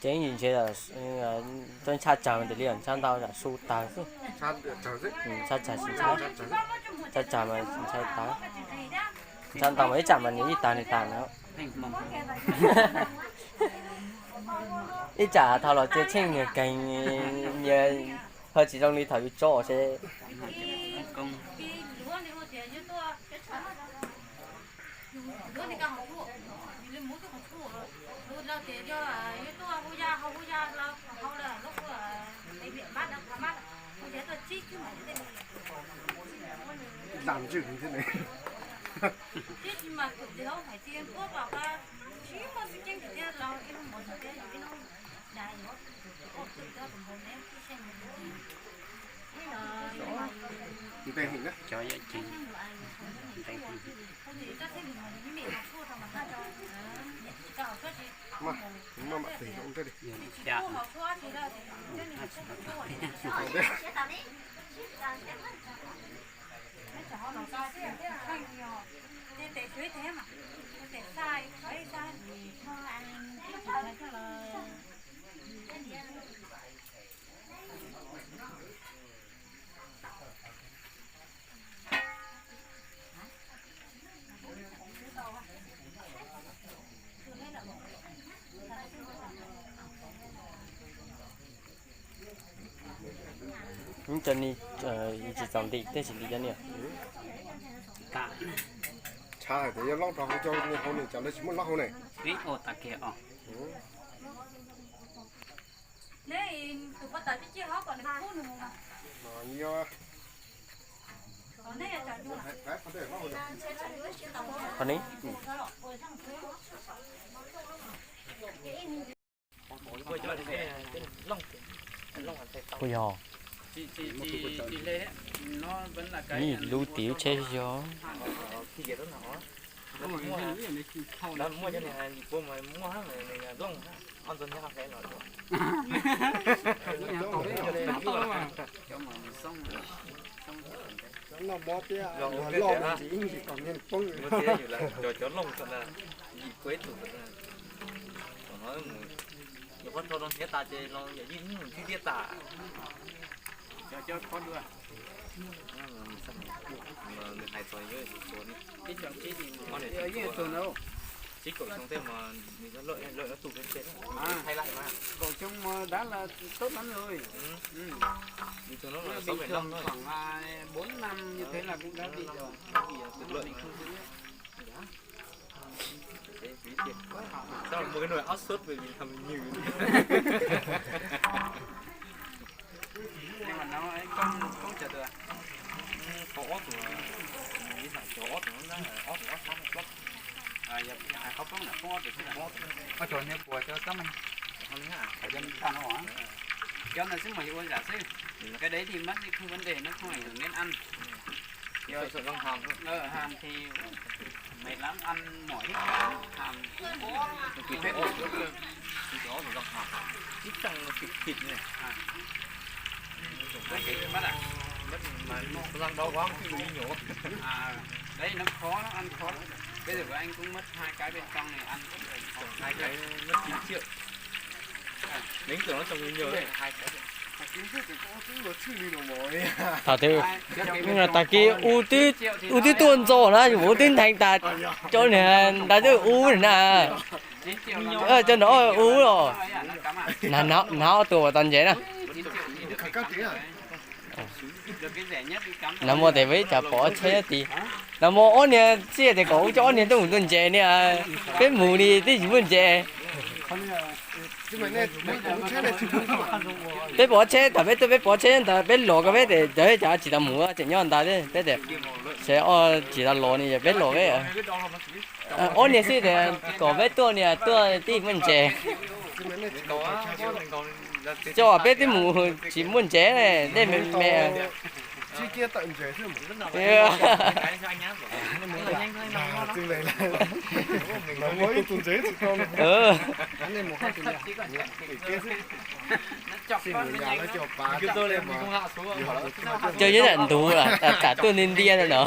Ceeb ntshe txhob ntshai tsawg tiag li, ntshai ntau tsam su tag xwb. Ntshai tsawg, ntshai tsawg mas ntshai tag. Ntshai ntau mas ib tsam mas nws ib tag nws tas na. Ib tsam thaum los cia tsheej nyias keeg, nyias ho tsis zoo li thaum yus tso seb. Lam zwj thiab ne. Ntev heev na. Maj, maj mam tes zoo thiab li. Cov ni tsis txaus ntim tej tsis ntim cov ni. Tshav hais tias yog loj rau hauv cov ni hauv ni cov lawv tsis muaj loj hauv ne. Qhov ni. Kuj yog. Ib lub tim lub tsheb xwb yog. Cov looj, cov no mus, yog qhov rho rau hniav tas ces los yog yeej mus thib tiaj tas. Cov cov qhov dua. Nws hais txog yuav tus tua ne. Tsib kaum xyoo tej mas nws loj loj tus pem pem. Kaum xyoo mas dab las tốt lắm rồi. Bình thường nó là sáu phẩy năm thôi. Khoảng bốn năm như thế là cũng đã bị rồi. Sao mua cái nồi áp suất về mình làm như Nhưng mà nó ấy, cốc, cốc trà dừa. Có ót tụi, mình nghĩ là có ót tụi nó, ót tụi ót sáp nó cốc. À, giờ hais qhov poob na, poob ob tug xwb na. Ua cov niag puas cov txob meej. Cov ntawd xwb mas yuav ua zam xwb. Cái đấy thì mất đi không vấn đề, nó không ảnh hưởng đến ăn. Giờ hàm thì mệt lắm, ăn mỏi hết cả. Hàm. Ib txoj no thịt thịt ne. Mất à? Mất mà lăn đau quá không chịu đi nhổ. À, đấy nó khó lắm, ăn khó lắm. Bây giờ của anh cũng mất hai cái bên trong này ăn. Hai cái mất chín triệu. Nws txawm no txog nws nyuag lawm. Thaum twg tag kis u twb tuaj ntxo na, u twb ntheev tas cov niag ntawd twb u na. Cov no u los. Nag ob tug uas tau ntses na. Nag hmo tes peb cas pom tsheb tid. Nag hmo ob niag tsiaj tes kom u coj ob niag tuaj mus tuaj ntses ni, peb mus li twb tsis muaj ntses. Peb pov tsheb, thaum peb tuaj peb pov tsheb ntawd peb los ko peb tias cov cov tsis tau mus tseem nyob ntawd peb tias, sawv ob tsis tau los ne yog peb los peb ob niag xwb tias kom peb tuaj niag tuaj tib muaj ntses. Coj peb twb mus tsis muaj ntses ne, dej me me. Coj nyob nram ntug, tam tuaj nti ntiaj no.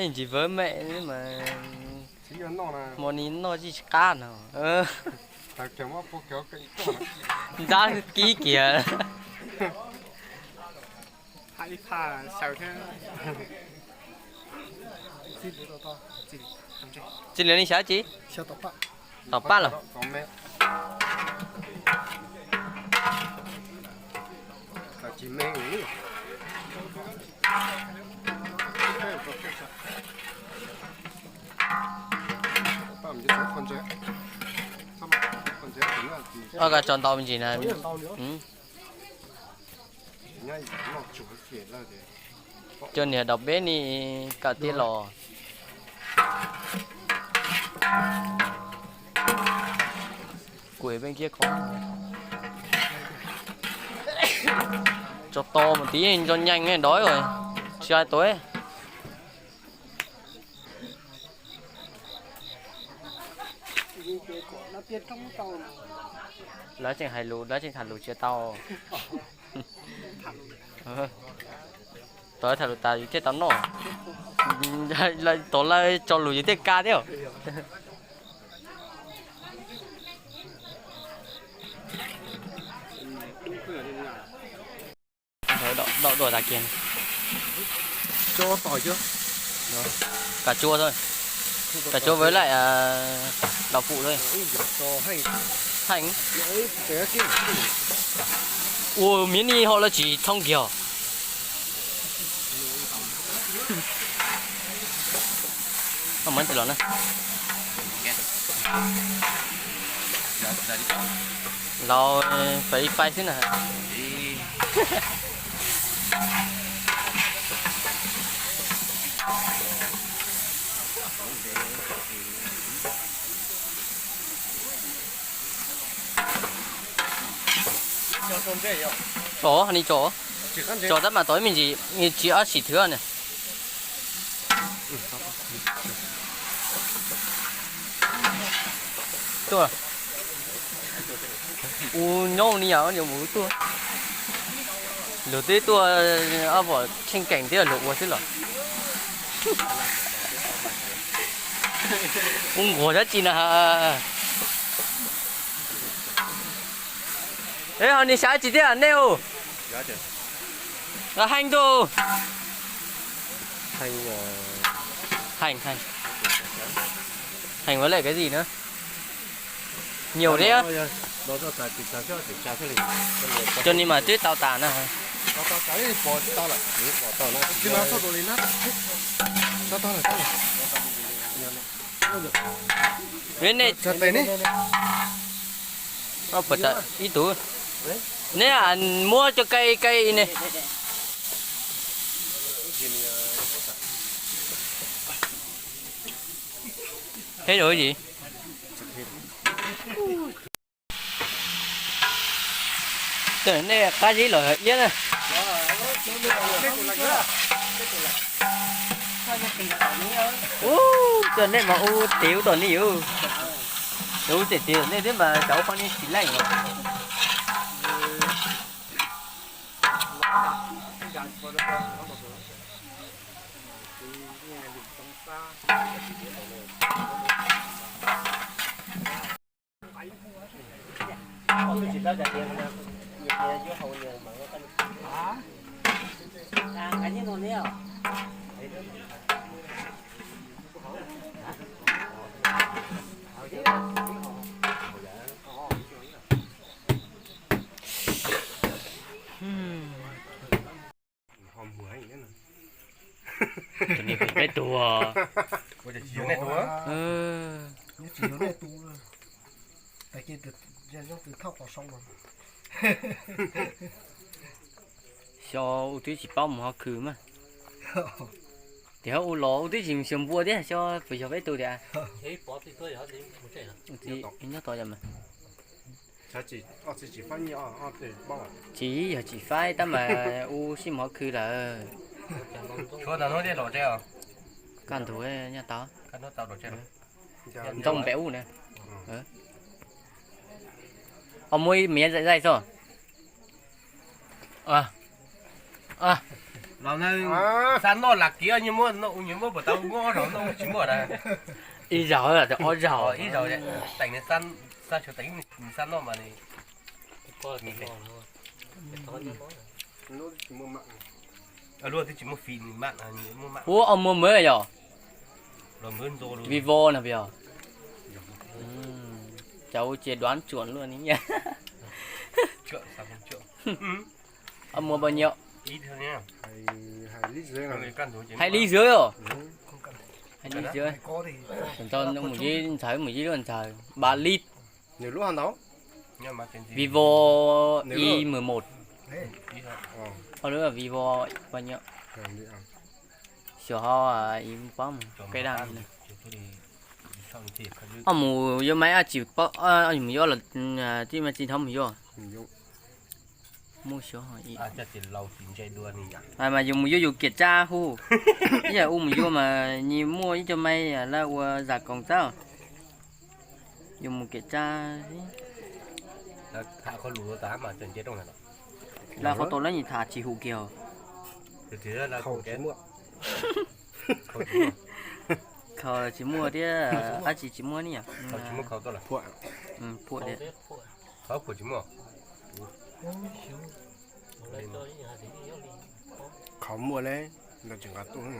Ntsis vawv mem mas hmo ni noj tsis tsis qab no. Ntab kib kiag. Tsis li xyav tsi? Tom pab los? Ob, koj tso ntau me ntsis na. Coj niag daus peb ni kam tiag los. Kuv peb kiab khob. Tso to mus tid, tso nyeeg dov, tsis hais tuaj. Lawv tseem hais lus, lawv tseem tham lus tsis tau. Tau tham lus tas yus thiaj tau noj. Tau lawv tso lus yus thiaj kaj thiab. Doj dua tas kiag. Cà chua thôi. Cà chua với lại đậu phụ thôi. Ua miv ni ho lawv tsis thoob kiag. Los fais ib fais xwb na. Tso, ni tso. Tso tab mas tau ib me ntsis, tsis ob sim thwv ne. Tuaj. Ua nyob ni yom, tuaj. Luag twb tuaj ob vom tsheej keem thiab luag ua xwb los. Ua nquag dab tsi na. Ho ni xyav tsis thiab nej u. Heev tuaj. Heev, heev. Heev với lại cái gì nữa? Nhiều thế á. Cov ni mas twb tau tas na. Ve nej, ib tug, neb muab cov kai kai ne. Thế rồi gì? Tawm nej qab zib los iab na. Ub, tawm nej mas ub tim ub tom nej yus. Ub tim tim nej thiab mas cov ub qhov nej tsis leej los. Tus ni peb tug. Xyov ua twb tsis paub mus hov khw mas. Tiam ub los ua twb tsis mus xyuas npua thiab, xyov puas yog peb tug tiag. Nyob tod mas. Tsis yog tsis faib tab mas ua sib mus hov khw lawm. Kaj ntug nyob tod. Ntxooj npem ub na. Os, muaj ib me zaij xwb. Xav noj lam kiv, muab puas tau, muab ob zaug noj tsis muaj na. Ib zaug, ob zaug, ib zaug, teem, xav noj mas. Luag twb tsis muaj fi, ua ob muag mawb yom. Vivo no yog. Cov ua ces đoán chuẩn luôn ni. Ob muag bao nhiêu? Hai lít rưỡi os. Hai lít rưỡi. Mus ib ntxhais, mus ib lub ntxhais ba lít. Vivo Y mười một. Vivo bao nhiêu? Xyov ho, ib paub mus kej daj li. Ob mus yuav maiv, tsis paub, mus yuav los tij ma tsis thov mus yuav. Muaj xyov ho. Mas yus mus yuav yus kiểm tra hu. Ib yam ub mus yuav mas nyias muaj ib co maiv lawv ua giả cộng tác. Yus mus kiểm tra. Lawv qhov tau lawv nyias tham tsis hum kiag. Khaus tsis muaj thiab, dab tsi tsis muaj ne yom. Phuam thiab. Khaus muaj ne, tsis nqa tuaj.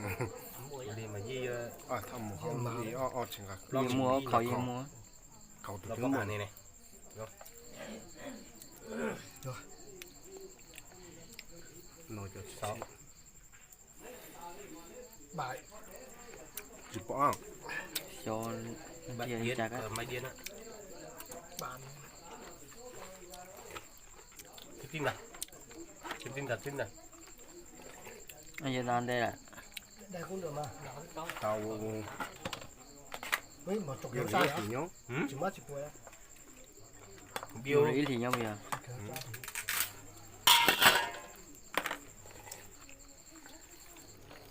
Yeej muaj, khaus yeej muaj. Khaus tus twb muaj. Tsis pom. Yog no ntej lawm. Tau. Ib tim nyob. Ib hlis nyob puas yog?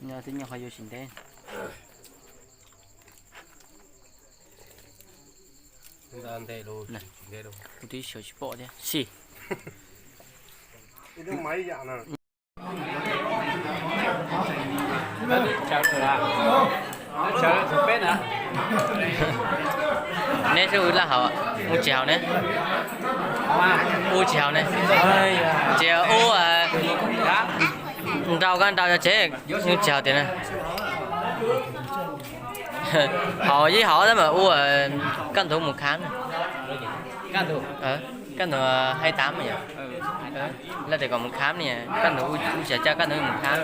Nyob twb nyob qhov yuav tsis ntev. Kuv twb xyuas tsis pom thiab. Sim. Neb saib ub laj hauv, ub tsis haus ne. Ub tsis haus ne. Ces ub nrau kab nrau tsev, ub tsis haus tias na. Haus yeej haus tab mas ub, kaj ntug mus kham. Kaj ntug hai tám yom. Lawv tias kom mus kham ne, kaj ntug ub tsis coj kaj ntug mus kham.